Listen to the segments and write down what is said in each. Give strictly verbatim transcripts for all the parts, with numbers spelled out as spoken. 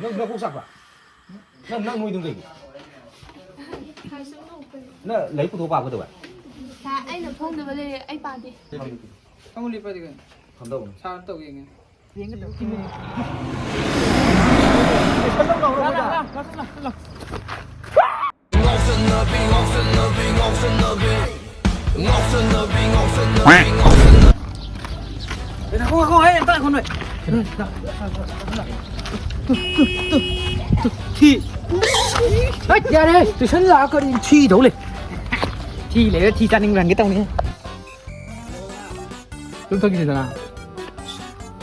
ꯅꯪ ꯅꯀꯣꯛ ꯆꯥꯛꯄ꯭ꯔꯥ? ꯅꯪ, ꯅꯪ ꯅꯣꯏꯗꯨꯝ ꯀꯩꯒꯤ? ꯅꯪ ꯂꯥꯏꯔꯤꯛ ꯄꯨꯊꯣꯛ ꯄꯥꯕ ꯀꯩꯗꯧꯕ? ꯁꯥꯔ, ꯑꯩꯅ ꯐꯣꯡꯗꯕ ꯂꯩꯔꯦ, ꯑꯩ ꯄꯥꯗꯦ꯫ ꯐꯝꯃꯨ ꯂꯦꯞꯄꯗꯤ ꯀꯩꯅꯣ? ꯀꯝꯗꯧꯕꯅꯣ? ꯁꯥꯔ ꯑꯝ ꯇꯧꯒꯦ ꯌꯦꯡꯒꯦ꯫ ꯉꯥꯎꯁꯟꯅꯕꯤ, ꯉꯥꯎꯁꯟꯅꯕꯤ, ꯉꯥꯎꯁꯟꯅꯕꯤ꯫ ꯉꯥꯏꯈꯣ, ꯉꯥꯏꯈꯣ, ꯍꯦ, ꯑꯝꯇ ꯉꯥꯏꯈꯣ ꯅꯣꯏ꯫ ꯊꯤ꯫ ꯍꯩꯠ, ꯌꯥꯔꯦ, ꯇꯨꯏꯁꯟ ꯂꯥꯛꯑ ꯀꯔꯤ ꯊꯤ ꯇꯧ ꯂꯩ? ꯊꯤ ꯂꯩꯔ ꯊꯤ ꯆꯥꯅꯤꯡꯕ꯭ꯔꯥ ꯍꯪꯒꯦ ꯇꯧꯅꯤ꯫ ꯑꯗꯨꯝ ꯊꯛꯈꯤꯁꯤꯗꯅ꯫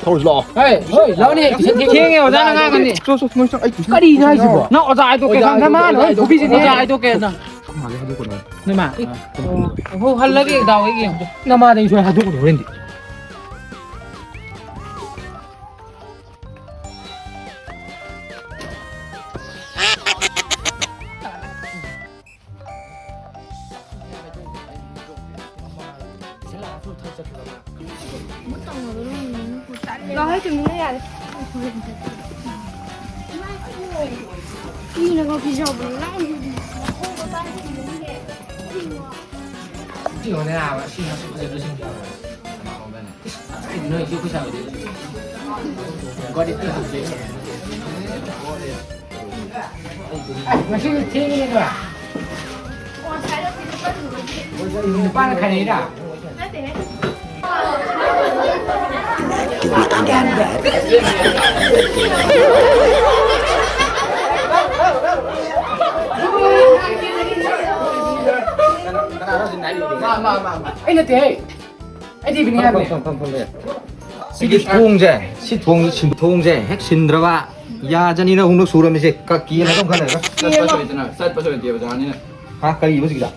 ꯊꯧꯔꯁꯤ ꯂꯥꯛꯑꯣ꯫ ꯍꯩ, ꯍꯣꯏ, ꯂꯥꯛꯑꯣꯅꯦ, ꯇꯨꯏꯁꯟ ꯊꯦꯡꯉꯦ, ꯑꯣꯖꯥꯅ ꯉꯥꯡꯉꯅꯤ꯫ ꯆꯣ, ꯆꯣ, ꯃꯣꯏ ꯆꯣ, ꯑꯩ ꯇꯨꯏꯁꯟ ꯀꯔꯤꯅꯣ ꯍꯥꯏꯁꯤꯕꯣ? ꯅꯪ ꯑꯣꯖꯥ ꯍꯥꯏꯗꯣꯛꯀꯦ ꯑꯣꯖꯥ ꯈꯪ-, ꯍꯥꯏꯗꯣꯛꯀꯦ, ꯅꯃꯥꯅ ꯑꯣꯖꯥ ꯍꯣꯏ ꯍꯥꯏꯗꯣꯛꯀꯦ꯫ ꯐꯨꯕꯤꯁꯤꯅꯦ꯫ ꯑꯣꯖꯥ ꯍꯥꯏꯗꯣꯛꯀꯦ ꯅꯪ꯫ ꯅꯣꯏ ꯃꯥ? ꯑꯣ, ꯑꯣ, ꯍꯜꯂꯒꯦ ꯗꯥꯎ ꯑꯩꯒꯤ ꯌꯦꯡꯉꯨ꯫ ꯅꯃꯥꯗ ꯑꯩ ꯁꯣꯏ ꯍꯥꯏꯗꯣꯛꯀꯅꯤ ꯍꯣꯔꯦꯟꯗꯤ꯫ ꯂꯥꯛꯑꯣꯍꯦ, ꯇꯨꯃꯤꯟꯅ ꯌꯥꯔꯦ꯫ ꯀꯤꯅꯕ ꯄꯤꯖꯕꯅꯦ, ꯅꯪ꯫ ꯁꯤ ꯍꯣꯔꯦꯟ ꯑꯥ, ꯁꯤ ꯃꯁꯛ ꯐꯖꯕꯁꯤꯡꯗꯣ꯫ ꯏꯁ, ꯉꯁꯥꯏꯗꯤ ꯅꯣꯏ ꯁꯤ ꯑꯩꯈꯣꯏ ꯁꯥꯏ ꯑꯣꯏꯗꯣꯏꯅꯦ꯫ ꯉꯁꯤ ꯊꯦꯡꯉꯤꯅꯦ꯫ ꯅꯨꯄꯥꯅ ꯈꯥꯏꯅꯩꯔꯥ? ꯃꯥ, ꯃꯥ, ꯃꯥ, ꯃꯥ꯫ ꯑꯩ ꯅꯠꯇꯦꯍꯦ꯫ ꯑꯩꯗꯤ ꯏꯕꯤꯅꯤ ꯍꯥꯏꯕꯅꯦ꯫ ꯐꯝ, ꯐꯝ, ꯐꯝ, ꯐꯝ, ꯐꯝ꯫ ꯁꯤꯒꯤ ꯊꯣꯡꯁꯦ, ꯁꯤ ꯊꯣꯡꯁꯦ, ꯁꯤ ꯊꯣꯡꯁꯦ ꯍꯦꯛ ꯁꯤꯟꯗ꯭ꯔꯕ, ꯌꯥ ꯆꯅꯤꯅ ꯑꯍꯨꯝꯂꯛ ꯁꯨꯔꯝꯃꯤꯁꯦ, ꯀꯛꯀꯦꯅ ꯑꯗꯨꯝ ꯈꯜꯂꯦ꯫ ꯆꯠꯄꯁꯨ ꯂꯩꯇꯅ, ꯆꯠꯄꯁꯨ ꯂꯩꯇꯦ ꯑꯣꯖꯥꯅꯤꯅ꯫ ꯍꯥ, ꯀꯔꯤ ꯏꯕ ꯁꯤꯒꯤꯗ?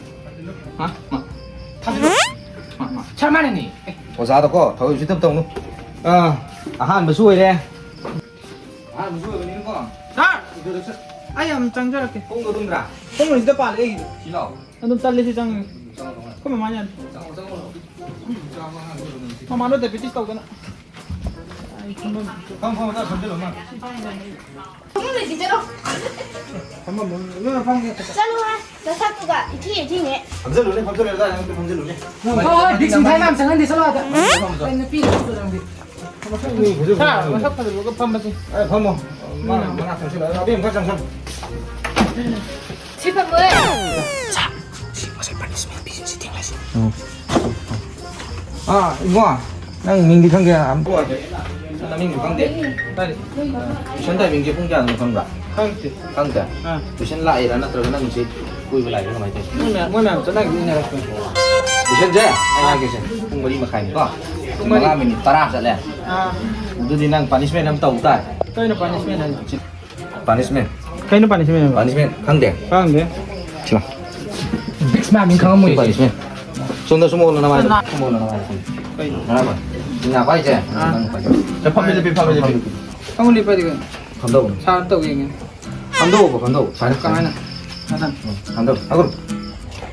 ꯍꯥ? ꯃꯥ꯫ ꯊꯥꯖꯤꯜꯂꯣ꯫ ꯃꯥ, ꯃꯥ꯫ ꯁꯥꯔ, ꯃꯥꯅꯅꯤ꯫ ꯑꯦ꯫ ꯑꯣꯖꯥꯗꯀꯣ, ꯊꯕꯛ ꯎꯁꯤꯠꯇꯕ ꯇꯧꯅꯨ꯫ ꯑꯥ, ꯑꯍꯥꯟꯕꯁꯨ ꯑꯣꯏꯔꯦ꯫ ꯑꯍꯥꯟꯕꯁꯨ ꯑꯣꯏꯕꯅꯤꯅꯀꯣ꯫ ꯁꯥꯔ! Introduction꯫ ꯑꯩ ꯑꯃꯨꯛ ꯆꯪꯖꯔꯛꯀꯦ꯫ ꯊꯣꯡꯗꯣ ꯑꯗꯨꯝꯗ꯭ꯔꯥ? ꯊꯣꯡ ꯍꯧꯖꯤꯛꯇ ꯄꯥꯜꯂꯦ ꯑꯩꯒꯤꯗꯤ꯫ ꯁꯤ ꯂꯥꯎ꯫ ꯑꯗꯨꯝ ꯇꯜꯂꯦ ꯁꯤ ꯆꯪꯉꯒꯦ꯫ ꯆꯪꯉꯣ, ꯆꯪꯉꯣ꯫ ꯑꯩꯈꯣꯏ ꯃꯃꯥꯅ ꯌꯥꯗꯦ꯫ ꯆꯪꯉꯣ, ꯆꯪꯉꯣ꯫ ꯃꯃꯥꯅ diabetes ꯇꯧꯗꯅ꯫ ꯑꯩ ꯈꯪꯕ ꯐꯝ, ꯐꯝ, ꯐꯝ, ꯐꯝꯖꯤꯜꯂꯣ, ꯃꯥ꯫ ꯐꯃꯨꯡ ꯂꯩꯁꯤ, ꯆꯠꯂꯣ꯫ ꯐꯝꯃꯝꯃꯣ, ꯏꯕꯦꯝꯃ, ꯐꯝꯒꯦ꯫ ꯆꯠꯂꯣ ꯍꯥꯏ, ꯅꯁꯛꯇꯨꯒ ꯏꯊꯤ ꯏꯊꯤꯉꯩ꯫ ꯐꯝꯖꯤꯜꯂꯨꯅꯦ, ꯐꯝꯖꯤꯜꯂꯨꯅꯦ, ꯑꯗꯥꯏꯗ ꯑꯝꯇ ꯐꯝꯖꯤꯜꯂꯨꯅꯦ꯫ ꯍꯣꯏ, ꯍꯣꯏ, ꯕꯤꯛꯁ ꯃꯤꯊꯥꯏ ꯃꯌꯥꯝ ꯆꯪꯍꯟꯗꯦ, ꯆꯠꯂꯣ ꯑꯥꯗ꯫ ꯐꯝꯖꯤꯜꯂꯨ, ꯐꯝꯖꯤꯜꯂꯨ꯫ ꯑꯩ ꯅꯨꯄꯤ ꯂꯩꯇ꯭ꯔꯣ ꯅꯪꯗꯤ? ꯁꯥ, ꯃꯁꯛ ꯐꯖꯕꯒ ꯐꯝꯃꯁꯤ꯫ ꯑꯦ, ꯐꯝꯃꯣ꯫ ꯃꯥ, ꯃꯅꯥꯛ ꯆꯪꯁꯤꯜꯂꯛꯑꯒ, ꯑꯕꯦꯝ, ꯈꯔ ꯆꯪꯁꯤꯜꯂꯨ꯫ ꯁꯤ ꯐꯝꯃꯣꯏ꯫ ꯁꯤ ꯉꯁꯥꯏ punishment ꯄꯤꯁꯤꯟꯁꯤ ꯊꯦꯡꯅꯁꯤ꯫ ꯎꯝ꯫ ꯑꯥ, ꯏꯕꯨꯡꯉꯣ, ꯅꯪ ꯃꯤꯡꯗꯤ ꯈꯪꯗꯦ? ꯅꯪ ꯅꯃꯤꯡꯁꯨ ꯈꯪꯗꯦ? ꯇꯥꯏ꯫ Tuition timingꯁꯦ ꯄꯨꯡ ꯀꯌꯥꯗꯅꯣ ꯈꯪꯕ꯭ꯔꯥ? ꯈꯪꯗꯦ꯫ ꯈꯪꯗꯦ? ꯑꯥ꯫ Tuition ꯂꯥꯛꯏꯔꯥ ꯅꯠꯇ꯭ꯔꯒ ꯅꯪꯁꯦ ꯀꯣꯏꯕ ꯂꯥꯛꯏꯔꯥ ꯀꯃꯥꯏꯅ ꯇꯧꯔꯤꯅꯣ? ꯃꯣꯏ ꯃꯌꯥꯝ, ꯃꯣꯏ ꯃꯌꯥꯝ ꯆꯠꯅꯈꯤꯕ ꯏꯟꯅꯔꯛꯄꯅꯤ꯫ Tuitionꯁꯦ ꯑꯩ ꯍꯥꯏꯒꯦꯁꯦ, ꯄꯨꯡ ꯃꯔꯤ ꯃꯈꯥꯏꯅꯤꯀꯣ? ꯄꯨꯡ ꯃꯔꯤ꯫ ꯃꯉꯥ minute ꯇꯔꯥ ꯆꯠꯂꯦ꯫ ꯑꯥ꯫ ꯑꯗꯨꯗꯤ ꯅꯪ punishment ꯑꯃ ꯇꯧ ꯇꯥꯔꯦ꯫ ꯀꯩꯅꯣ punishment ꯍꯥꯏꯁꯦ? Punishment꯫ ꯀꯩꯅꯣ punishment ꯍꯥꯏꯕ? Punishment ꯈꯪꯗꯦ? ꯈꯪꯗꯦ꯫ ꯁꯤꯂꯥ꯫ ꯕꯤꯛꯁ ꯃꯥ ꯃꯤꯡ ꯈꯪꯉꯝꯃꯣꯏ꯫ Punishment꯫ ꯁꯣꯝꯗ ꯁꯨꯝ ꯑꯣꯜꯂꯣ ꯅꯃꯥꯏꯗꯣ꯫ ꯁꯨꯝ ꯑꯣꯜꯂꯣ ꯅꯃꯥꯏꯗꯣ꯫ ꯀꯩꯅꯣ? ꯅꯅꯥ ꯄꯥꯏ꯫ ꯅꯅꯥ ꯄꯥꯏꯁꯦ꯫ ꯑꯥ꯫ ꯅꯪ ꯄꯥꯏꯁꯦ꯫ ꯐꯝꯃꯤ ꯂꯦꯞꯄꯤ, ꯐꯝꯃꯤ ꯂꯦꯞꯄꯤ꯫ ꯐꯝꯃꯨ ꯂꯦꯞꯄꯗꯤ ꯀꯩꯅꯣ? ꯐꯝꯗꯧꯕꯅꯤ꯫ ꯁꯥꯔ ꯇꯧ ꯌꯦꯡꯒꯦ꯫ ꯐꯝꯗꯧꯕ, ꯐꯝꯗꯧꯕ꯫ ꯁꯨꯃꯥꯏꯅ꯫ ꯀꯃꯥꯏꯅ? ꯃꯊꯪ꯫ ꯎꯝ, ꯐꯝꯗꯧ꯫ ꯍꯧꯒꯠꯂꯣ꯫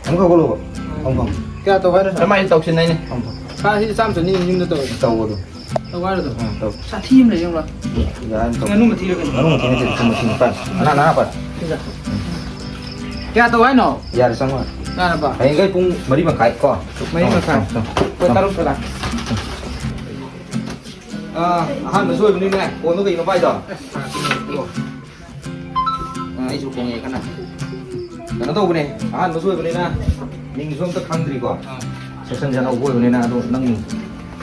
ꯑꯃꯨꯛ ꯍꯧꯒꯠꯂꯣꯕ꯫ ꯐꯝ, ꯐꯝ꯫ ꯀꯌꯥ ꯇꯧ ꯍꯥꯏꯅꯣ, ꯁꯥꯔ? ꯀꯃꯥꯏꯅ ꯇꯧꯁꯤꯟꯅꯩꯅꯦ? ꯐꯝ, ꯐꯝ꯫ ꯁꯥꯔ, ꯁꯤꯗꯤ ꯆꯥꯝꯃ ꯆꯅꯤ ꯌꯨꯝꯗ ꯇꯧꯔꯒꯦ꯫ ꯇꯧ ꯑꯗꯨꯝ꯫ ꯇꯧ ꯍꯥꯏꯔꯣ ꯑꯗꯨꯝ? ꯎꯝ, ꯇꯧ꯫ ꯁꯥꯊꯤ ꯑꯃ ꯂꯩ, ꯌꯦꯡꯉꯨꯔꯣ꯫ ꯌꯥꯔꯅꯤ, ꯇꯧ꯫ ꯉꯥꯅꯨ ꯃꯊꯤꯔ ꯀꯩꯅꯣ? ꯉꯥꯅꯨ ꯃꯊꯤ ꯅꯠꯇꯦ, ꯊꯨꯝ ꯃꯊꯤꯅꯤ, ꯄꯥꯏ꯫ ꯁꯤꯗ꯫ ꯀꯌꯥ ꯇꯧ ꯍꯥꯏꯅꯣ? ꯌꯥꯔꯦ, ꯆꯪꯉꯣ꯫ ꯌꯥꯔꯕ? ꯍꯌꯦꯡꯈꯩ ꯄꯨꯡ ꯃꯔꯤ ꯃꯈꯥꯏ ꯀꯣ? ꯃꯔꯤ ꯃꯈꯥꯏ꯫ ꯆꯪꯉꯣ, ꯆꯪꯉꯣ꯫ ꯍꯣꯏ, ꯇꯔꯨꯛ ꯇꯔꯥ꯫ ꯑꯥ, ꯑꯍꯥꯟꯕꯁꯨ ꯑꯣꯏꯕꯅꯤꯅꯦ, ꯐꯣꯟꯗꯣ ꯀꯩꯅꯣ ꯄꯥꯏꯗꯣ? ꯑꯥ, ꯑꯩꯁꯨ ꯈꯣꯡꯉꯦ ꯀꯟꯅ꯫ ꯀꯩꯅꯣ ꯇꯧꯕꯅꯦ, ꯑꯍꯥꯟꯕꯁꯨ ꯑꯣꯏꯕꯅꯤꯅ ꯃꯤꯡꯁꯨ ꯑꯝꯇ ꯈꯪꯗ꯭ꯔꯤꯀꯣ꯫ ꯑꯥ꯫ Sectionꯁꯦ ꯑꯅꯧꯕ ꯑꯣꯏꯕꯅꯤꯅ, ꯑꯗꯣ ꯅꯪ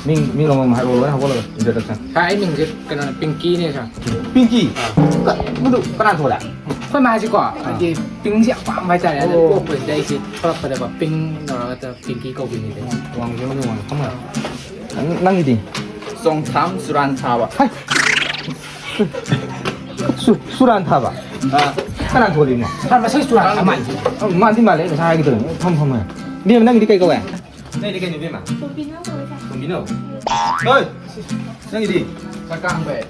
ꯃꯤꯡ, ꯃꯤꯡ ꯑꯃꯃꯝ ꯍꯥꯏꯔꯛꯑꯣ, ꯂꯣꯏꯅ ꯍꯧꯒꯠꯂꯒ introduction꯫ ꯁꯥꯔ, ꯑꯩ ꯃꯤꯡꯁꯦ ꯀꯩꯅꯣꯅꯦ, ꯄꯤꯡꯀꯤꯅꯦ ꯁꯥꯔ꯫ ꯄꯤꯡꯀꯤ? ꯑꯥ꯫ ꯀ-, ꯃꯗꯨ ꯀꯅꯥ ꯊꯣꯛꯂꯦ? ꯑꯩꯈꯣꯏ ꯃꯥꯁꯤꯀꯣ, ꯑꯥ꯫ ꯍꯥꯏꯗꯤ ꯄꯤꯡꯁꯦ ꯌꯥꯝ ꯄꯥꯝꯕ ꯍꯥꯏꯇꯥꯔꯦ꯫ ꯑꯗ ꯑꯣ꯫ ꯄꯣꯛꯄꯁꯤꯗ ꯑꯩꯁꯦ ꯊꯣꯛꯂꯛꯄꯗꯀꯣ, ꯄꯤꯡ ꯇꯧꯔꯒ ꯄꯤꯡꯀꯤ ꯀꯧꯕꯤꯅꯤꯗ꯫ ꯋꯥꯡꯖꯧꯅꯦ, ꯋꯥꯡ-, ꯐꯝꯃꯣ꯫ ꯅꯪ-, ꯅꯪꯒꯤꯗꯤ? ꯆꯣꯡꯊꯥꯝ ꯆꯨꯔꯥꯟ ꯊꯥꯕ꯫ ꯍꯥꯏ! ꯁꯨ-, ꯁꯨꯔꯥꯟ ꯊꯥꯕ? ꯑꯥ꯫ ꯀꯅꯥ ꯊꯣꯜꯂꯤꯅꯣ? ꯁꯥꯔ, ꯃꯁꯛ ꯆꯨꯔꯥꯟ ꯊꯥ ꯃꯥꯜꯂꯤ꯫ ꯑ, ꯃꯥꯟꯗꯤ ꯃꯥꯜꯂꯦ, ꯑꯩ ꯉꯁꯥꯏ ꯍꯥꯏꯒꯦ ꯇꯧꯔꯤꯅꯦ꯫ ꯐꯝ, ꯐꯝꯃꯣ꯫ ꯏꯕꯦꯝꯃ, ꯅꯪꯒꯤꯗꯤ ꯀꯩ ꯀꯧꯋꯦ? ꯅꯪꯒꯤꯗꯤ ꯀꯩꯅꯣ, ꯏꯕꯦꯝꯃ? ꯇꯣꯝꯕꯤꯅꯧ ꯀꯧꯋꯦ, ꯁꯥꯔ꯫ ꯇꯣꯝꯕꯤꯅꯧ? ꯍꯣꯏ! ꯅꯪꯒꯤꯗꯤ? ꯀꯀꯥꯡꯕꯩ꯫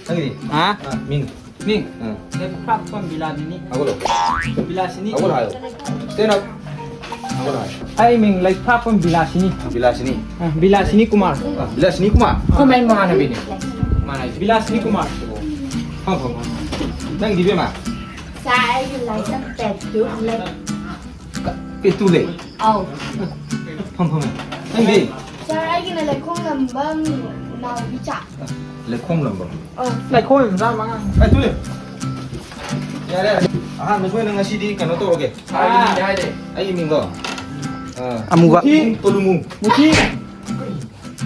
ꯅꯪꯒꯤꯗꯤ? ꯍꯥ? ꯑ, ꯃꯤꯡ? ꯃꯤꯡ? ꯑ꯫ ꯂꯩꯄꯥꯛꯄꯝ ꯕꯤꯂꯥꯁꯤꯅꯤ꯫ ꯍꯧꯒꯠꯂꯣ꯫ ꯕꯤꯂꯥꯁꯤꯅꯤ꯫ ꯍꯧꯒꯠꯂꯣ ꯍꯥꯏꯌꯣ꯫ Stand up꯫ ꯑꯩ ꯃꯤꯡ ꯂꯩꯈ꯭ꯔꯥꯛꯄꯝ ꯕꯤꯂꯥꯁꯤꯅꯤ꯫ ꯕꯤꯂꯥꯁꯤꯅꯤ꯫ ꯑ, ꯕꯤꯂꯥꯁꯤꯅꯤ ꯀꯨꯃꯥꯔ꯫ ꯑ, ꯕꯤꯂꯥꯁꯤꯅꯤ ꯀꯨꯃꯥꯔ? ꯑꯩꯈꯣꯏ ꯃꯥꯏ ꯃꯃꯥꯟꯅꯕꯤꯅꯤ꯫ ꯃꯥꯟꯅꯩ꯫ ꯕꯤꯂꯥꯁꯤꯅꯤ ꯀꯨꯃꯥꯔ꯫ ꯐꯝ, ꯐꯝ, ꯐꯝ꯫ ꯅꯪꯗꯤ ꯏꯕꯦꯝꯃ? ꯁꯥꯔ, ꯑꯩꯒꯤ ꯂꯥꯏꯁꯪ ꯄꯦꯠꯇꯨ ꯂꯩ꯫ ꯄꯦꯠꯇꯨ ꯂꯩ? ꯑꯧ꯫ ꯐꯝ, ꯐꯝ꯫ ꯅꯪꯗꯤ? ꯁꯥꯔ, ꯑꯩꯒꯤꯅ ꯂꯩꯈꯣꯡ ꯂꯝꯕꯝ ꯅꯥꯎꯕꯤꯆꯥ꯫ ꯂꯩꯈꯣꯡ ꯂꯝꯕꯝ? ꯑꯧ꯫ ꯂꯩꯈꯣꯡ ꯂꯝꯕꯝ ꯆꯥꯝꯃꯉꯥ꯫ ꯑꯦ, ꯇꯨ ꯂꯩ꯫ ꯌꯥꯔꯦ, ꯌꯥꯔꯦ꯫ ꯑꯍꯥꯟꯕ ꯁꯣꯏꯅ ꯉꯁꯤꯗꯤ ꯀꯩꯅꯣ ꯇꯧꯔꯒꯦ꯫ ꯁꯥꯔꯒꯤ ꯃꯤꯡꯗꯤ ꯍꯥꯏꯗꯦ꯫ ꯑꯩꯒꯤ ꯃꯤꯡꯗꯣ? ꯑ, ꯑꯃꯨꯕ꯫ ꯃꯨꯊꯤ꯫ ꯇꯣꯂꯨꯃꯨ꯫ ꯃꯨꯊꯤ꯫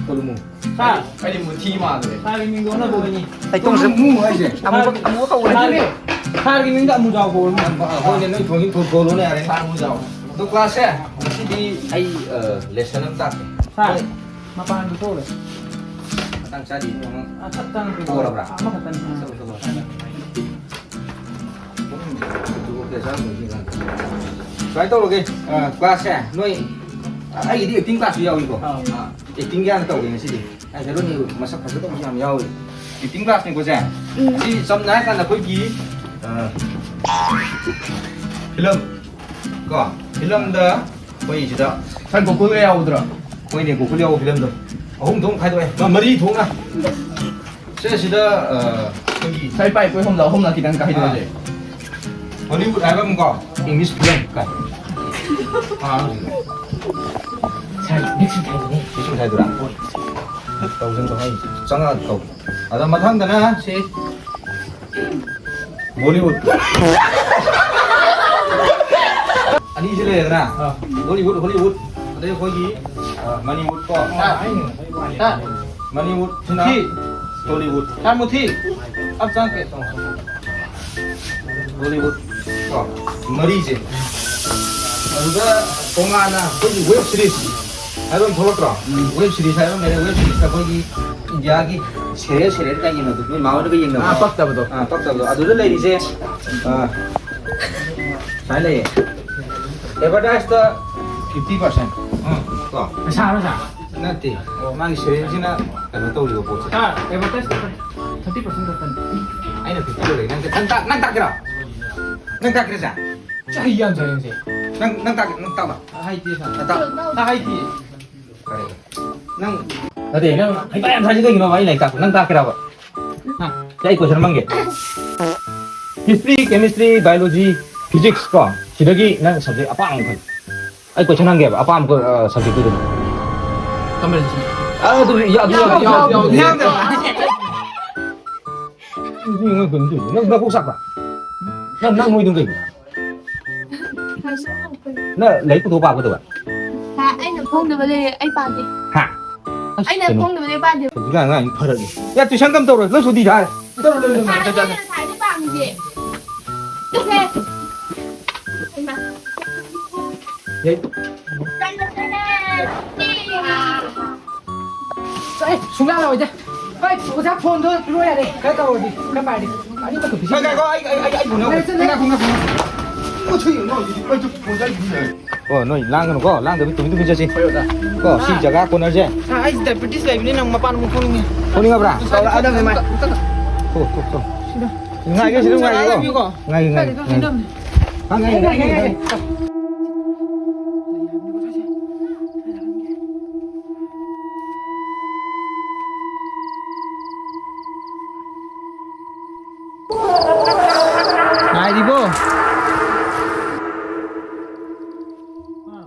ꯇꯣꯂꯨꯃꯨ꯫ ꯁꯥꯔ꯫ ꯑꯩꯗꯤ ꯃꯨꯊꯤ ꯃꯥꯜꯂꯨꯔꯦ꯫ ꯁꯥꯔꯒꯤ ꯃꯤꯡꯗꯣ ꯑꯣꯟꯅꯕ ꯑꯣꯏꯅꯤ꯫ ꯑꯩ ꯇꯣꯡꯁꯦ꯫ ꯇꯣꯂꯨꯃꯨ ꯍꯥꯏꯁꯦ꯫ ꯑꯃꯨꯕ, ꯑꯃꯨꯕ ꯀꯧꯕ ꯁꯥꯔꯒꯤ, ꯅꯠꯇꯦ꯫ ꯁꯥꯔꯒꯤ ꯃꯤꯡꯗꯣ ꯑꯃꯨꯖꯥꯎ ꯀꯧꯔꯣ꯫ ꯑ, ꯍꯣꯏꯅꯦ, ꯅꯣꯏ ꯊꯣꯡꯉꯤ ꯊꯣꯡ ꯊꯣꯡꯂꯣꯅꯦ, ꯌꯥꯔꯦ꯫ ꯁꯥꯔ ꯑꯃꯨꯖꯥꯎ꯫ ꯑꯗꯣ ꯀ꯭ꯂꯥꯁꯁꯦ, ꯉꯁꯤꯗꯤ ꯑꯩ, ꯑ, ꯂꯦꯁꯟ ꯑꯃ ꯇꯥꯛꯀꯦ꯫ ꯁꯥꯔ, ꯅꯣꯏ ꯃꯄꯥꯟꯗ ꯊꯣꯛꯎꯔꯦ꯫ ꯃꯇꯥꯡ ꯆꯥꯗꯦ, ꯏꯕꯨꯡꯉꯣ꯫ ꯑ, ꯆꯞ ꯆꯥꯅ ꯄꯣꯔꯕ꯭ꯔꯥ? ꯑꯃꯈꯛꯇꯅꯤ꯫ ꯆꯠꯂꯣ, ꯆꯠꯂꯣ꯫ ꯁꯨꯃꯥꯏꯅ ꯇꯧꯔꯒꯦ, ꯑ, ꯀ꯭ꯂꯥꯁꯁꯦ ꯅꯣꯏ, ꯑ, ꯑꯩꯒꯤꯗꯤ ꯑꯦꯛꯇꯤꯡ ꯀ꯭ꯂꯥꯁꯁꯨ ꯌꯥꯎꯏꯀꯣ꯫ ꯑꯥ꯫ ꯑ, ꯑꯦꯛꯇꯤꯡꯒꯤ ꯍꯥꯟꯅ ꯇꯧꯒꯦ ꯉꯁꯤꯗꯤ꯫ ꯑꯩ ꯍꯦꯔꯣꯅꯤ ꯃꯁꯛ ꯐꯖꯗꯕꯁꯨ ꯌꯥꯝ ꯌꯥꯎꯏ꯫ ꯑꯦꯛꯇꯤꯡ ꯀ꯭ꯂꯥꯁꯅꯤꯀꯣ ꯁꯦ꯫ ꯎꯝ꯫ ꯁꯤ ꯁꯝꯅ ꯍꯥꯏꯔ ꯀꯥꯟꯗ ꯑꯩꯈꯣꯏꯒꯤ, ꯑ, ꯐꯤꯂꯝ ꯀꯣ, ꯐꯤꯂꯝꯗ ꯑꯩꯈꯣꯏ ꯁꯤꯗ ꯁꯥꯔ ꯒꯣꯀꯨꯜꯒ ꯌꯥꯎꯕꯗꯨꯔꯣ? ꯍꯣꯏꯅꯦ, ꯒꯣꯀꯨꯜ ꯌꯥꯎꯕ ꯐꯤꯂꯝꯗꯣ꯫ ꯑꯍꯨꯝ ꯊꯣꯛꯅ ꯈꯥꯏꯗꯣꯛꯑꯦ꯫ ꯃ-, ꯃꯔꯤ ꯊꯣꯛꯅ꯫ ꯁꯦ, ꯁꯤꯗ, ꯑ, ꯑꯩꯈꯣꯏꯒꯤ ꯁꯥꯔ, ꯏꯄꯥ ꯏꯄꯨ ꯑꯍꯨꯝꯗ ꯑꯍꯨꯝꯂꯛ ꯈꯤꯇꯪ ꯈꯥꯏꯗꯣꯛꯑꯁꯦ꯫ ꯑꯥ꯫ ꯍꯣꯂꯤꯋꯨꯗ ꯍꯥꯏꯕ ꯑꯃꯀꯣ, ꯏꯪꯂꯤꯁ ꯐꯤꯂꯝ ꯀꯥꯏ꯫ ꯑꯥ, ꯍꯧꯖꯤꯛ꯫ ꯁꯥꯔ, ꯅꯦꯛꯁ ꯋꯤꯛ ꯍꯥꯏꯕꯅꯦ꯫ ꯅꯦꯛꯁ ꯋꯤꯛ ꯍꯥꯏꯗꯣꯏꯔꯥ? ꯍꯣꯏ꯫ ꯇꯧꯁꯤꯟ ꯇꯧ, ꯑꯩ ꯆꯪꯉꯛꯑꯒ ꯇꯧ꯫ ꯑꯗ ꯃꯊꯪꯗꯅ ꯁꯤ ꯕꯣꯂꯤꯋꯨꯗ꯫ ꯑꯅꯤꯁꯤ ꯂꯩꯔꯦꯗꯅ? ꯑꯥ꯫ ꯕꯣꯂꯤꯋꯨꯗ, ꯍꯣꯂꯤꯋꯨꯗ, ꯑꯗꯩ ꯑꯩꯈꯣꯏꯒꯤ, ꯑ, ꯃꯅꯤꯋꯨꯗ ꯀꯣ꯫ ꯑꯥ, ꯑꯩꯅ, ꯑꯥ꯫ ꯃꯅꯤꯋꯨꯗꯁꯤꯅ ꯃꯨꯊꯤ꯫ ꯇꯣꯂꯤꯋꯨꯗ꯫ ꯁꯥꯔ ꯃꯨꯊꯤ꯫ ꯑꯞ ꯆꯪꯉꯛꯀꯦ꯫ ꯇꯣꯂꯤꯋꯨꯗ ꯀꯣ꯫ ꯃꯔꯤꯁꯦ꯫ ꯑꯗꯨꯗ ꯇꯣꯉꯥꯟꯅ ꯑꯩꯈꯣꯏꯒꯤ ꯋꯦꯕ ꯁꯤꯔꯤꯁ ꯍꯥꯏꯕ ꯑꯃ ꯊꯣꯛꯂꯛꯇ꯭ꯔꯣ? ꯎꯝ꯫ ꯋꯦꯕ ꯁꯤꯔꯤꯁ ꯍꯥꯏꯕ ꯑꯃ ꯂꯩꯔꯦ꯫ ꯋꯦꯕ ꯁꯤꯔꯤꯁꯇ ꯑꯩꯈꯣꯏꯒꯤ ꯏꯟꯗꯤꯌꯥꯒꯤ ꯁꯦꯔꯤꯌꯦꯜ, ꯁꯦꯔꯤꯌꯦꯜ ꯀꯥꯏ ꯌꯦꯡꯅꯕꯗꯣ, ꯅꯣꯏ ꯃꯥ ꯍꯣꯏꯅꯒ ꯌꯦꯡꯅꯕꯗꯣ? ꯑꯥ, ꯄꯛꯇꯕꯗꯣ꯫ ꯑꯥ, ꯄꯛꯇꯕꯗꯣ꯫ ꯑꯗꯨꯗ ꯂꯩꯔꯤꯁꯦ, ꯑꯥ, ꯁꯨꯃꯥꯏꯅ ꯂꯩꯌꯦ꯫ Advertised fifty percent. ꯑꯥ꯫ ꯀꯣ? ꯄꯩꯁꯥꯔꯣ, ꯁꯥꯔ? ꯅꯠꯇꯦ꯫ ꯑꯣ, ꯃꯥꯒꯤ ꯁꯦꯔꯦꯜꯁꯤꯅ ꯀꯩꯅꯣ ꯇꯧꯔꯤꯕ ꯄꯣꯠꯁꯦ꯫ ꯁꯥꯔ, ꯑꯦꯗꯚꯔꯇꯥꯏꯁꯇ ꯊꯥꯔꯇꯤ ꯄꯥꯔꯁꯦꯟ ꯈꯛꯇꯅꯤ꯫ ꯑꯩꯅ ꯐꯤꯐꯇꯤ ꯂꯧꯔꯦ꯫ ꯅꯪ, ꯅꯪ ꯇꯥꯛ-, ꯅꯪ ꯇꯥꯛꯀꯦꯔꯣ? ꯅꯪ ꯇꯥꯛꯀꯦꯔꯥ, ꯁꯥꯔ? ꯆꯍꯤ ꯌꯥꯝ ꯆꯪꯉꯦ, ꯁꯦ꯫ ꯅꯪ, ꯅꯪ ꯇꯥꯛ-, ꯅꯪ ꯇꯥꯛꯂꯣ꯫ ꯍꯩꯇꯦ, ꯁꯥꯔ꯫ ꯅꯪ ꯇꯥꯛ-, ꯁꯥꯔ, ꯍꯩꯇꯦ꯫ ꯐꯔꯦ, ꯐꯔꯦ꯫ ꯅꯪ ꯅꯠꯇꯦ, ꯅꯪ ꯍꯩꯄꯥ ꯌꯥꯝ ꯁꯥꯏꯁꯦ ꯀꯩꯒꯤꯅꯣꯕ? ꯑꯩ ꯂꯥꯏꯔꯤꯛ ꯇꯥꯛꯄ, ꯅꯪ ꯇꯥꯛꯀꯦꯔꯕ? ꯍꯥ? ꯁꯤ ꯑꯩ question ꯑꯃ ꯍꯪꯒꯦ꯫ History, chemistry, biology, physics ꯀꯣ, ꯁꯤꯗꯒꯤ ꯅꯪ subject ꯑꯄꯥꯝꯕ ꯑꯃ ꯈꯜꯂꯨ꯫ ꯑꯩ question ꯍꯪꯒꯦꯕ, ꯑꯄꯥꯝꯕ, ꯑ, subject ꯇꯨ ꯑꯗꯨꯝ꯫ ꯀꯃꯔꯁ꯫ ꯑ, ꯑꯗꯨ ꯌꯥ-, ꯑꯗꯨ ꯌꯥ-, ꯌꯥ-, ꯌꯥ-, ꯌꯥ-, ꯌꯥ-, ꯌꯥ-, ꯅꯪ, ꯅꯪ ꯀꯩꯅꯣ ꯇꯧꯏꯗꯨ? ꯅꯪ ꯅꯀꯣꯛ ꯆꯥꯛꯄ꯭ꯔꯥ? ꯅꯪ, ꯅꯪ ꯅꯣꯏꯗꯨꯅ ꯀꯩꯒꯤꯅꯣ? ꯅꯪ ꯂꯥꯏꯔꯤꯛ ꯄꯨꯊꯣꯛ ꯄꯥꯕ ꯀꯩꯗꯧꯕ? ꯁꯥꯔ, ꯑꯩꯅ ꯐꯣꯡꯗꯕ ꯂꯩꯔꯦ, ꯑꯩ ꯄꯥꯗꯦ꯫ ꯍꯥ? ꯑꯁ, ꯑꯩꯅ ꯀꯩꯅꯣ? ꯐꯣꯡꯗꯕ ꯂꯩꯔꯦ, ꯄꯥꯗꯦ꯫ ꯍꯧꯖꯤꯛꯀꯥꯟ ꯑꯉꯥꯡ ꯐꯔꯒꯦ꯫ ꯌꯥ, tuition ꯀꯝ ꯇꯧꯔꯣꯏ, ꯂꯣꯏ ꯁꯨꯇꯤ ꯊꯥꯔꯦ꯫ ꯆꯠꯂꯣ, ꯂꯣꯏ, ꯂꯣꯏ, ꯂꯣꯏ, ꯁꯥꯔ, ꯆꯠꯂꯣ, ꯑꯩꯅ ꯆꯠꯂꯣ꯫ ꯉꯁꯥꯏꯗꯩ ꯄꯥꯝꯃꯤꯁꯦ꯫ ꯆꯠꯁꯦ꯫ ꯍꯩꯃꯥ꯫ ꯌꯥꯏ꯫ ꯆꯠꯂꯁꯦ꯫ ꯑꯩ ꯁꯨꯡꯂꯥꯛ ꯂꯥꯛꯑꯣꯏꯗ꯫ ꯍꯣꯏ, ꯑꯣꯖꯥ, ꯐꯣꯟꯗꯣ ꯄꯤꯔꯛꯑꯣ ꯌꯥꯔꯦ꯫ ꯈꯔ ꯇꯧꯔꯗꯤ, ꯈꯔ ꯄꯥꯏꯔꯗꯤ꯫ ꯑꯅꯤꯃꯛꯇꯣ ꯄꯤꯁꯤꯟ-, ꯉꯥꯏꯈꯣ, ꯉꯥꯏꯈꯣ, ꯑꯩ, ꯑꯩ, ꯑꯩ, ꯑꯩ ꯐꯣꯟ ꯌꯥꯎꯗꯦ꯫ ꯂꯩ, ꯆꯠꯂꯦ꯫ ꯉꯥꯏꯈꯣ, ꯉꯥꯏꯈꯣ, ꯉꯥꯏꯈꯣ꯫ ꯃꯊꯪ ꯌꯦꯡꯉꯣ, ꯍꯧꯖꯤꯛ ꯑꯩꯁꯨ ꯐꯣꯟ ꯌꯥꯎꯗꯦ꯫ ꯑꯣ, ꯅꯣꯏ ꯂꯥꯡꯒꯅꯨꯀꯣ, ꯂꯥꯡꯗꯕꯤ ꯇꯨꯃꯤꯟ ꯇꯨꯃꯤꯟ ꯆꯠꯁꯤ꯫ ꯍꯣꯏ, ꯑꯣꯖꯥ꯫ ꯀꯣ, ꯁꯤ ꯑꯥ꯫ ꯖꯒꯥ corner ꯁꯦ꯫ ꯁꯥꯔ, ꯑꯩꯁꯦ diabetes ꯂꯩꯕꯅꯤꯅ ꯃꯄꯥꯟ ꯑꯃꯨꯛ ꯊꯣꯛꯅꯤꯡꯉꯦ꯫ ꯊꯣꯛꯅꯤꯡꯉꯕ꯭ꯔꯥ? ꯉꯁꯥꯏ ꯇꯧꯔꯛꯑꯗꯕꯅꯦ ꯃꯥꯏ꯫ ꯑꯝꯇ, ꯑꯝꯇ꯫ ꯊꯣꯛ, ꯊꯣꯛ, ꯊꯣꯛ꯫ ꯁꯤꯗ꯫ ꯉꯥꯏꯒꯦ, ꯁꯤꯗ ꯉꯥꯏꯒꯦꯀꯣ꯫ ꯉꯥꯏꯒꯦ, ꯉꯥꯏꯒꯦ, ꯉꯥꯏꯒꯦ꯫ ꯉꯥꯏꯒꯦ, ꯉꯥꯏꯒꯦ, ꯉꯥꯏꯒꯦ꯫ ꯉꯥꯏꯔꯤꯕꯣ?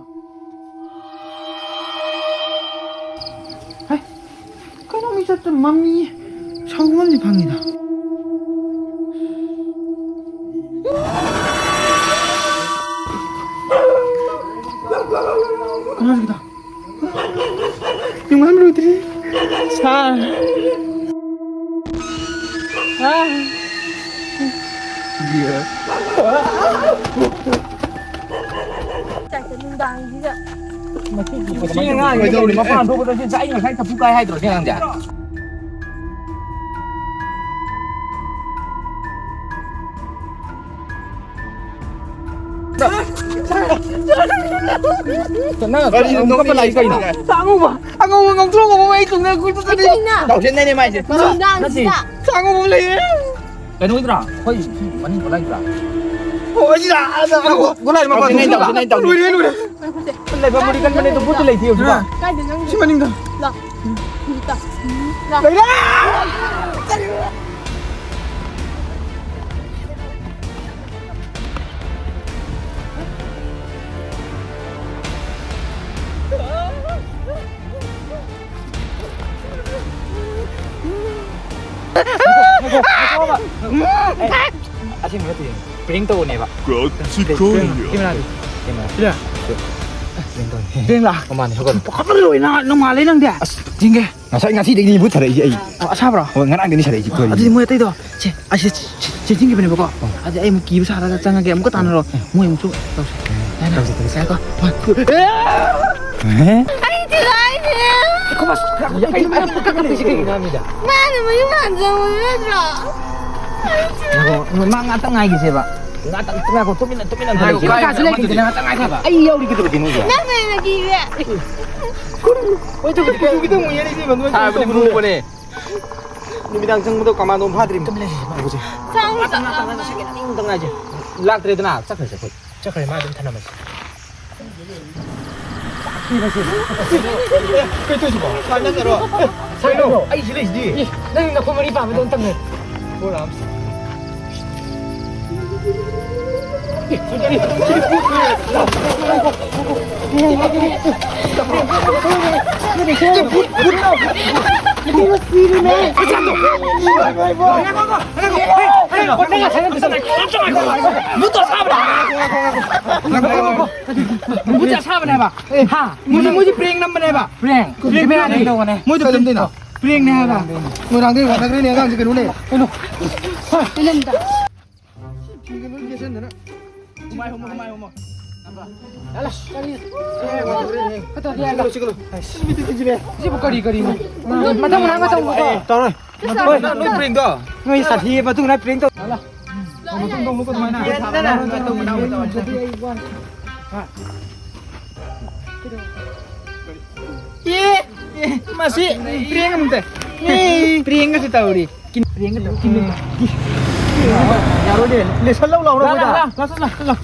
ꯍꯩ, ꯀꯩꯅꯣ ꯃꯤ ꯆꯠꯇ ꯃꯃꯤ ꯁꯥꯎꯒꯨꯝ ꯑꯃꯗꯤ ꯐꯪꯉꯤꯗ꯫ ꯀꯅꯥ ꯍꯧꯖꯤꯛꯀꯤꯗꯣ? ꯌꯨꯡꯍꯟ ꯂꯣꯏꯗ꯭ꯔꯤ꯫ ꯁꯥꯔ꯫ ꯑꯥ꯫ ꯅꯨꯡꯗꯥꯡꯁꯤꯗ꯫ ꯃꯁꯤ ꯑꯉꯥꯡꯁꯤꯗꯤ ꯀꯩꯗꯧꯔꯤ? ꯃꯄꯥꯟ ꯊꯣꯛꯄꯗ ꯁꯤ ꯑꯩ ꯉꯁꯥꯏ ꯆꯐꯨ ꯀꯥꯏ ꯍꯥꯏꯗ꯭ꯔꯣ ꯁꯤ ꯑꯉꯥꯡꯁꯦ? ꯅꯪ ꯀꯔꯤꯅꯣ ꯑꯃꯨꯛ ꯀꯞꯄ ꯂꯥꯛꯏ ꯀꯩꯅꯣ? ꯅꯣꯛꯅꯤꯡꯉꯤꯁꯦ? ꯑꯉꯧꯕ, ꯑꯉꯧꯕ ꯉꯧꯊ꯭ꯔꯣꯛ ꯉꯧꯕ ꯑꯩ ꯇꯨꯡꯗ ꯀꯣꯏꯆꯠ ꯆꯠꯂꯤ꯫ ꯀꯩꯅꯣ? ꯇꯧꯁꯤꯟꯅꯩꯅꯦ ꯃꯥꯏꯁꯦ꯫ ꯅꯨꯡꯗꯥꯡꯁꯤꯗ꯫ ꯅꯠꯇꯦ꯫ ꯁꯥ ꯉꯧꯕ ꯑꯃ ꯂꯩꯌꯦ꯫ ꯀꯩꯅꯣꯒꯤꯗꯨꯔꯥ? ꯑꯩꯈꯣꯏ ꯁꯤ ꯃꯅꯤꯡ ꯈꯨꯂꯥꯏꯗꯨꯔꯥ? ꯂꯣꯏꯔꯦ, ꯂꯣꯏꯔꯦ꯫ ꯂꯩꯐꯝ ꯃꯨꯔꯤ ꯀꯟꯕꯅꯦ, ꯑꯗꯨ ꯕꯨꯠꯇꯤ ꯂꯩꯇꯦ ꯍꯧꯖꯤꯛꯐꯥꯎ꯫ ꯀꯥꯏꯗ ꯅꯪ? ꯁꯤ ꯃꯅꯤꯡꯗ꯫ ꯂꯥꯛ꯫ ꯂꯥꯛ꯫ ꯂꯩꯔꯦ! ꯑꯁꯦꯡꯕ ꯅꯠꯇꯦ꯫ ꯄ꯭ꯔꯦꯡ ꯇꯧꯕꯅꯦꯕ꯫ ꯀꯦꯃꯦꯔꯥꯗꯤ꯫ ꯀꯦꯃꯦꯔꯥ꯫ ꯄ꯭ꯔꯦꯡ ꯇꯧꯕꯅꯦ꯫ ꯄ꯭ꯔꯦꯡꯂꯥ? ꯃꯃꯥꯅꯦ, ꯍꯧꯒꯠꯂꯣ꯫ ꯄꯥꯈꯠꯄꯅ ꯂꯣꯏꯅ ꯅꯣꯡꯉꯥꯜꯂꯦ ꯅꯪꯗꯤ꯫ ꯑꯁ, ꯆꯤꯡꯒꯦ꯫ ꯉꯁꯥꯏ, ꯉꯁꯤꯗꯒꯤꯅꯤ ꯕꯨꯠ ꯁꯥꯔꯛꯏꯁꯦ ꯑꯩ꯫ ꯑꯣ, ꯑꯁꯥꯕ꯭ꯔꯣ? ꯍꯣꯏ, ꯉꯔꯥꯡꯗꯒꯤꯅꯤ ꯁꯥꯔꯛꯏꯁꯦ꯫ ꯑꯗꯨꯗꯤ ꯃꯣꯏ ꯑꯇꯩꯗꯣ, ꯁꯦ, ꯑꯁꯤ ꯆꯦ-, ꯆꯦ-, ꯆꯦꯟꯁꯤꯟꯈꯤꯕꯅꯦꯕꯀꯣ꯫ ꯑꯣ꯫ ꯑꯗꯨꯗꯤ ꯑꯩ ꯑꯃꯨꯛ ꯀꯤꯕ ꯁꯥꯔꯒ ꯆꯪꯉꯒꯦ, ꯑꯃꯨꯛꯀ ꯇꯥꯟꯅꯔꯣ꯫ ꯃꯣꯏ ꯑꯃꯨꯛꯁꯨ ꯇꯧꯁꯦ꯫ ꯇꯧꯁꯦ, ꯇꯧꯁꯦ꯫ ꯉꯥꯏꯈꯣ꯫ One, two, ꯑꯦ? ꯑꯩ ꯊꯤꯜꯂꯛꯏꯅꯦ꯫ ꯈꯣꯃꯥꯁ, ꯀꯩꯅꯣ ꯃꯌꯥꯝ ꯀꯛꯀꯗꯣꯏꯁꯦ ꯀꯩꯒꯤꯅꯣ ꯍꯥꯏꯕꯅꯤꯗ? ꯃꯥꯅ ꯃꯌꯨꯝ ꯍꯟꯖꯧ ꯅꯠꯇ꯭ꯔꯣ? ꯉꯥꯏꯈꯣ, ꯃꯥ ꯉꯥꯛꯇꯪ ꯉꯥꯏꯈꯤꯁꯦꯕ꯫ ꯉꯥꯛꯇꯪ ꯉꯥꯏꯈꯣ, ꯇꯨꯃꯤꯟꯅ, ꯇꯨꯃꯤꯟꯅ ꯉꯥꯏꯈꯣ, ꯂꯩꯁꯦ꯫ ꯀꯥꯏ ꯀꯥꯁꯨ ꯂꯩꯇꯦꯗꯅ, ꯉꯥꯛꯇꯪ ꯉꯥꯏꯈꯣ ꯍꯥꯏꯕ꯫ ꯑꯩ ꯌꯥꯎꯔꯤ ꯀꯩꯗꯧꯔꯒꯦ ꯅꯣꯏꯁꯦ? ꯅꯪꯅ ꯍꯦꯟꯅ ꯀꯤꯔꯦ꯫ ꯍꯣꯏ, ꯑꯗꯨꯕꯨꯗꯤ ꯀꯩꯗꯧꯒꯦ ꯇꯧꯕꯅꯦ, ꯏꯕꯦꯝꯃ, ꯅꯣꯏ ꯁꯥꯕꯗꯤ ꯇꯧꯕꯅꯦ꯫ ꯃꯨꯕꯅꯦ꯫ ꯅꯨꯃꯤꯗꯥꯡ ꯆꯪꯕꯗꯣ ꯀꯃꯥꯟꯗꯣ ꯐꯥꯗ꯭ꯔꯤꯕꯅꯤ꯫ ꯇꯨꯃꯤꯟ ꯂꯩꯁꯦ, ꯃꯥ ꯎꯁꯦ꯫ ꯆꯪ-, ꯉꯥꯛꯇꯪ, ꯉꯥꯛꯇꯪ, ꯉꯥꯛꯇꯪ, ꯉꯥꯛꯇꯪ, ꯉꯥꯛꯇꯪ ꯉꯥꯏꯁꯦ꯫ ꯂꯥꯛꯇ꯭ꯔꯦꯗꯅ, ꯆꯠꯈ꯭ꯔꯦ, ꯆꯠꯈ꯭ꯔꯦ꯫ ꯆꯠꯈ꯭ꯔꯦ, ꯃꯥ ꯑꯗꯨꯝ ꯊꯅꯝꯃꯁꯦ꯫ ꯀꯩ ꯇꯧꯔꯤꯁꯤꯕꯣ? ꯀꯥꯏ ꯅꯠꯇꯔꯣ? ꯀꯩꯅꯣ? ꯑꯩ ꯁꯤ ꯂꯩꯁꯤꯗꯤ꯫ ꯏ, ꯅꯪ ꯅꯈꯣꯡ ꯃꯔꯤ ꯄꯥꯟꯕꯗꯧꯅ ꯇꯧꯅꯦ꯫ ꯄꯣꯔꯥꯝ꯫ ꯃꯨꯠꯇꯣ ꯁꯥꯕꯅꯦ꯫ ꯃꯨꯠꯇꯣ ꯁꯥꯕꯅꯦ ꯍꯥꯏꯕ꯫ ꯍꯥ? ꯃꯣꯏꯁꯦ, ꯃꯣꯏꯁꯦ ꯄ꯭ꯔꯦꯡ ꯅꯝꯕꯅꯦꯕ꯫ ꯄ꯭ꯔꯦꯡ? ꯄ꯭ꯔꯦꯡ ꯄ꯭ꯔꯦꯡ ꯇꯧꯕꯅꯦ꯫ ꯃꯣꯏꯗꯣ ꯀꯩ ꯂꯝꯗꯩꯅꯣ? ꯄ꯭ꯔꯦꯡꯅꯦ ꯍꯥꯏꯕ꯫ ꯃꯣꯏꯔꯥꯡꯗꯩ ꯋꯥꯊꯈ꯭ꯔꯦꯅꯦ ꯑꯉꯥꯡꯁꯦ ꯀꯩꯅꯣꯅꯦ꯫ ꯀꯩꯅꯣ? ꯐꯤꯒ ꯂꯣꯏ ꯌꯦꯠꯁꯟꯗꯅ꯫ ꯍꯨꯃꯥꯏ ꯍꯨꯝꯃꯣ, ꯍꯨꯃꯥꯏ ꯍꯨꯝꯃꯣ꯫ ꯌꯥꯂꯥ, ꯀꯔꯤ? ꯀꯩꯅꯣ, ꯀꯩꯅꯣ꯫ ꯁꯤꯕꯨ ꯀꯔꯤ, ꯀꯔꯤꯅꯣ? ꯃꯊꯪ ꯃꯅꯥꯎ ꯃꯇꯝ ꯇꯧꯔꯣꯏ꯫ ꯍꯣꯏ, ꯅꯣꯏ ꯄ꯭ꯔꯦꯡꯗꯣ꯫ ꯅꯣꯏ ꯁꯥꯊꯤ ꯃꯇꯨꯡ ꯅꯣꯏ ꯄ꯭ꯔꯦꯡ ꯇꯧ꯫ ꯃꯇꯨꯡ ꯇꯧꯅꯨꯀꯣ ꯑꯗꯨꯃꯥꯏꯅ꯫ ꯑꯦ, ꯑꯦ, ꯃꯁꯤ ꯄ꯭ꯔꯦꯡ ꯑꯃꯇ꯫ ꯑꯦ, ꯄ꯭ꯔꯦꯡꯒꯁꯨ ꯇꯧꯔꯤ꯫ ꯀꯤꯟ-, ꯄ꯭ꯔꯦꯡꯒ ꯇꯧꯔꯤ꯫ ꯀꯤꯟ-, ꯀꯤꯟ-, ꯌꯥꯝ ꯂꯣꯏꯔꯦ, ꯂꯦꯁꯟ ꯂꯧ ꯂꯥꯎꯔꯣ ꯂꯥ, ꯂꯥ, ꯃꯣꯏꯗ꯫ ꯂꯥ, ꯂꯥ, ꯂꯥ, ꯂꯥ꯫